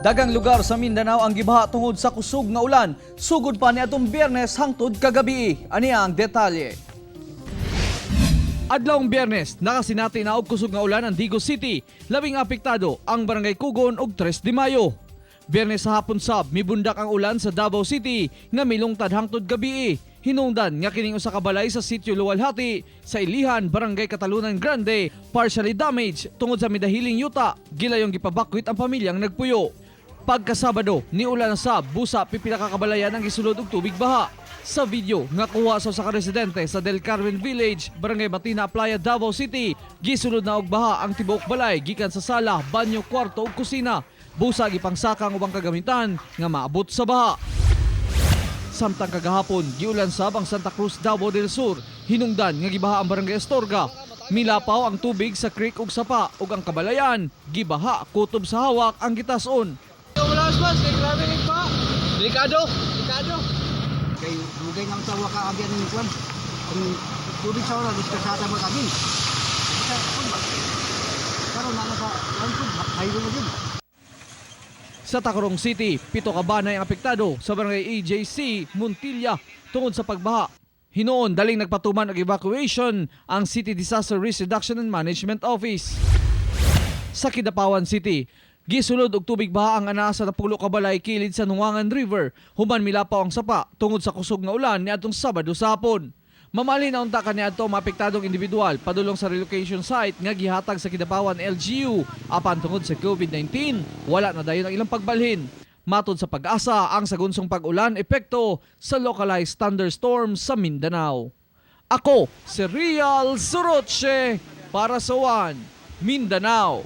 Daghang lugar sa Mindanao ang gibaha tungod sa kusog nga ulan. Sugod pa niadtong Biyernes hangtod kagabi. Ani ang detalye. Adlawng Biyernes, nakasinati na og kusog nga ulan ang Digos City. Labing apektado ang Barangay Kugon ug 3 de Mayo. Biyernes sa hapon sab, mibundak ang ulan sa Davao City nga milungtad hangtod gabi. Hinungdan nga kining usa ka balay sa sitio Luwalhati sa Ilihan, Barangay Catalunan Grande, partially damaged tungod sa midahiling yuta. Gilayong gipabakwit ang pamilyang nagpuyo. Pagkasabado, niulan na sab, busa pipila ka kabalayan ang gisulod og tubig baha. Sa video nga kuha sa usa ka residente sa Del Carmen Village, Barangay Matina, Playa, Davao City, gisulod na og baha ang tibuok balay gikan sa sala, banyo, kwarto ug kusina. Busa gipangsaka ang ubang kagamitan nga maabot sa baha. Samtang kagahapon, giulan sab ang Santa Cruz, Davao del Sur. Hinungdan nga gibaha ang Barangay Astorga. Milapaw ang tubig sa creek ug sapa ug ang kabalayan gibaha kutob sa hawak ang gitason. Wala, boss, kay grabe rin pa. Delikado. Delikado. Kay dugay nga sa waka agyan ng kwan. Ang tubig sa oras kasada mag-agin. Sa kwan ba? Karon na sa kwan highway na din. Sa Tacurong City, 7 ka banay ang apektado sa Barangay EJC, Montilla, tungod sa pagbaha. Hinuon daling nagpatuman og evacuation ang City Disaster Risk Reduction and Management Office. Sa Kidapawan City, gisulod og tubig baha ang anaa sa 10 ka balay kilid sa Nuangan River human milapaw ang sapa tungod sa kusog nga ulan niadtong Sabado sa hapon. Mamalhin na unta kaniadto maapektadong individual padulong sa relocation site nga gihatag sa Kidapawan LGU, apan tungod sa COVID-19, wala na dayon ang ilang pagbalhin. Matod sa PAGASA, ang sagunsong pag-ulan epekto sa localized thunderstorm sa Mindanao. Ako si Real Soroche para sa One Mindanao.